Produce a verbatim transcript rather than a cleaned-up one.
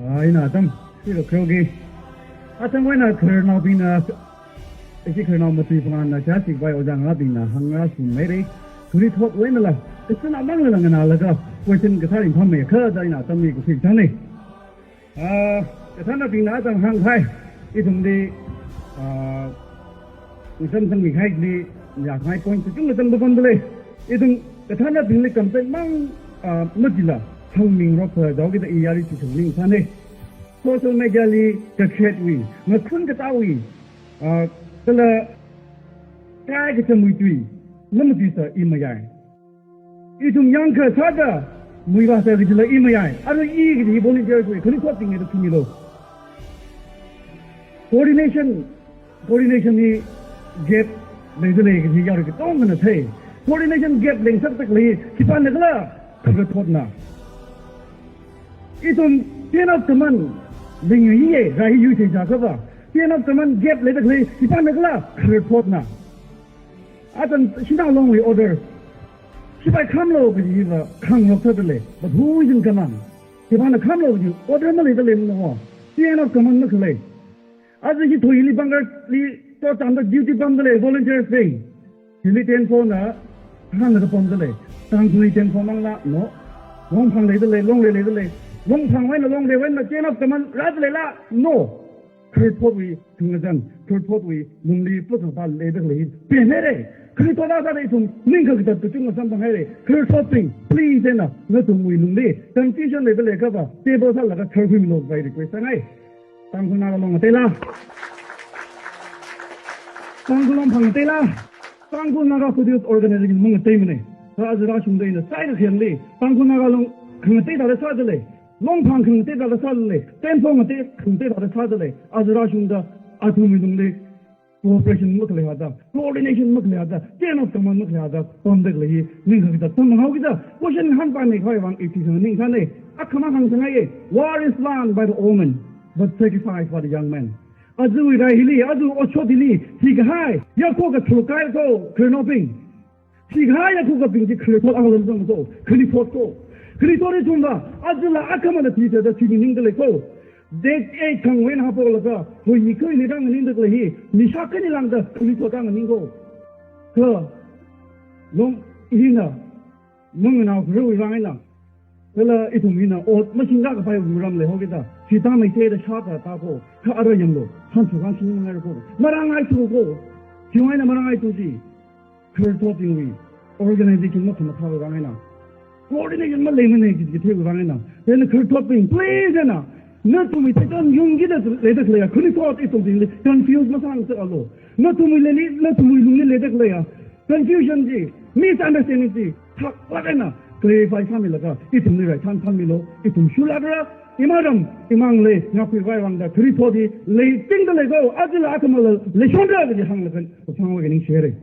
Ah, ina atam, silo krogi. Atam wena khararnaobingna, ishi khararnao matui pangana chasi bai ojang rabingna hangra sum mairei. Kharithot wena la, isina mang la ngana laga, question kasā ring phammei kha da ina atam ni kusi chane. Ah, kathānabingna atam hānghai, ithumli, ah, ngasam sangmi haili, ya hai point kachungkha zangpapam dalei. Ithum kathānabingli complain mang, ah, majila, hāngmingarok kha jaokida i yari chi sangning sane. Social media li kakhetwui, ngakhun katāwui, ah, kala kai kachamwui tui, namatuisa i mayai. Ithum yangkha sāda, muiva sā kajila i mayai. Arui i kaji volunteer kui, kharithotbing da thumilo. Coordination, coordination ni gap leidalei kaji yarui katongana thei. Coordination gap lengsakda khalei, khipānakhala, kharithotna. Ithum chain of command, lingyi ye, rai yu thei jakha va. Chain of command gap leida khalei, khipānakhala, kharithotna. Atam Shanao Longwui order. Sipai khamlo kaji va khangarok thāda lei. But who is in command? Khipāna khamlo kaji order maleida lei no. Chain of command makhalei. Aja hi thoili bunker li to tamda duty pamda lei volunteers bing. Hili ten four na hāngda pamda lei. Tangkhulli ten four mangla no. Longphang leida lei, Longlei leida lei. Longphang wena Longlei wena chain of command rāda leila no. Kharithotwui, thingazan, kharithotwui, lungli pusa pa leida lei, pen haire. Kharithot a sāda ithum, ningkha katat kachungkha samphang haire. Kharithotbing, please ena, nathumwui lungli, confusion leida leiakha va, table sālaga tharkhuimilo vai request sāngai. Tangkhul Naga Long ngateila. Tangkhul Longphang ngateila. Tangkhul Naga Foothills Organization mang ngateimane. Sa aja rāshungda ina, sai kakhengli, Tangkhul Naga Long khangatei thāda sāda lei. Longphang khangatei thāda sāda lei, ten four ngatei khangatei thāda sāda lei, aja rāshungda athumwui lungli cooperation makhalei hada, coordination makhalei hada, chain of command makhalei hada, pamda khalei hi, ningkha katat samphang haokida, question hāngpaimei khavai vang ishi sāning sane, akhama hāngsangaiye, war is won by the old men, but sacrificed by the young men. Ajawui rai hili, ajawui otshot hili, thikahai, yakho kathukai ko, khararnaobing. Thikahai yakhukabing chi kharithot akha lam zangko, kharithot ko. Kharithot ithumva, ajala akhamana thithāda thiningda leiko. Date eight khangwui eina haophoklaga, hoi ni khui ni rānganingda khalei hi, nisha khani lāngda kharithot rānganingko. Kha, long hina, manganao kharewui vang eina. Kala ithum hina, ot machine rākapai wuram lei haokida, sita mai te da shata ta ko, kha ara yanglo, hansu kan sing ngai ko, marangaithu ko, chiwui eina marangaithu chi. Kharithotbingwui organization mathāmathāwui vang eina. Coordination maleimane kaji katheiwui vang eina. Then kharithotbing, please ena. Nathumwui teton yungkida leida khaleiya. Kharithot ithumli confuse masāngasakalo. Nathumwui leli, nathumwui lungli leida khaleiya. Confusion chi, misunderstanding chi, thaklāk eina clarify sāmilaga, ithumli rai than thanmilo, ithum shulakra, imaram, imang lei, ngakhui vai vangda, kharithot hi, leitingda leiko, ajala akhamala, leishonra kaji hānglaga, phangwui kaning shere.